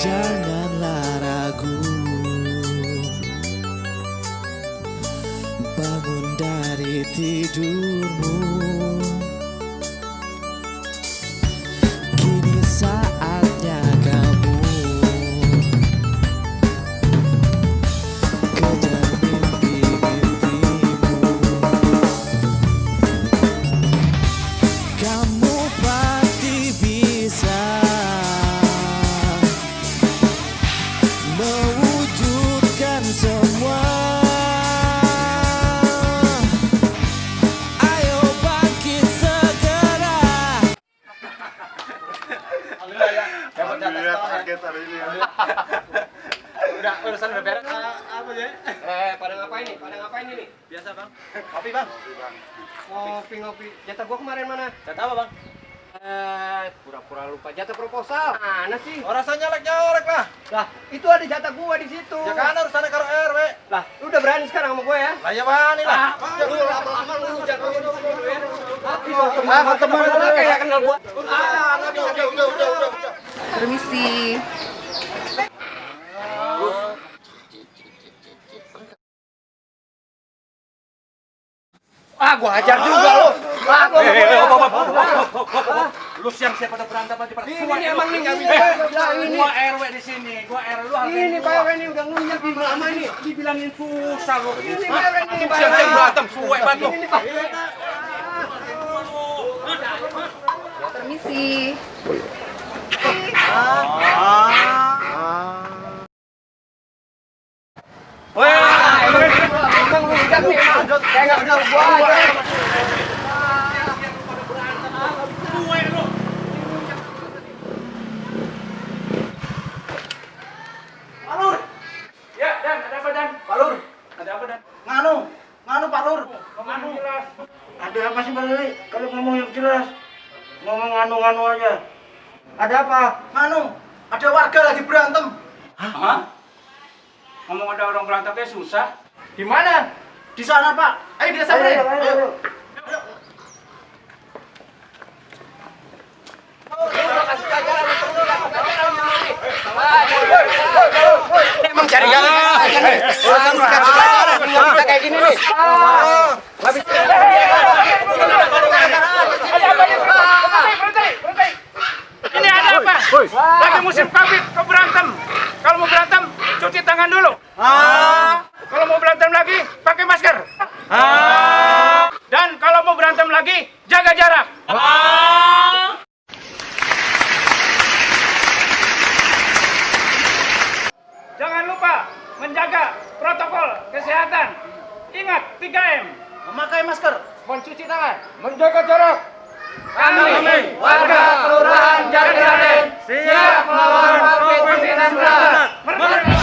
Janganlah ragu, bangun dari tidurmu. Kini saatnya kamu kejar mimpi-mimpimu. Kamu pasti bisa mewujudkan semua. Ayo bangkit segera. Alhamdulillah kaget hari ini. Udah urusan udah beres. Apa ya? Pada ngapain nih? Pada ngapain ini? Biasa bang. Kopi bang. Ngopi. Jatah gua kemarin mana? Jatah apa bang? Pura-pura lupa jatah proposal. Mana sih? Oh rasanya nyolek lah. Lah, itu ada jatah gua di situ. Ya kan urusannya karo RW. Lah, lu udah berani sekarang sama gua ya? Lah ya bang, ini lah. Lu lama-lama lu jago dulu ya. Ketemu lu kayak kenal gua. Udah. Permisi. Gua hajar juga lu. Lu siap-siap pada berantem aja pada semua. Ini emang nih enggak bisa. Ini Gua RW di sini. Gua RW lu harus. ini Pak RW ini udah ngunyak di lama ini. Dibilangin susah lu. Ini Pak RW ini Pak RW. Siap-siap berantem suwe banget lu. Ini Pak. Permisi. Emang lu enggak nih. Kayak enggak kenal gua aja. Palur. Ya, Dan, ada apa Dan? Palur, Ada apa Dan? nganu Pak Lur. Nganu jelas. Ada apa sih Pak Lur? Kalau ngomong yang jelas, ngomong nganu aja. Ada apa? Nganu, ada warga lagi berantem. Hah? Ngomong ada orang berantemnya susah. Di mana? Di sana Pak. Ayo kita samperin. Ayo. Emang cari galau. Urusan kita kayak gini nih. Ini ada apa? Lagi musim Covid, kau berantem. Kalau mau berantem, cuci tangan dulu. Kalau mau berantem lagi, pakai masker. Dan kalau mau berantem lagi, jaga jarak. Jangan lupa menjaga protokol kesehatan. Ingat 3M. Memakai masker. Mencuci tangan. Menjaga jarak. Kami, warga Kelurahan Jatinangor siap melawan COVID-19. Merdeka!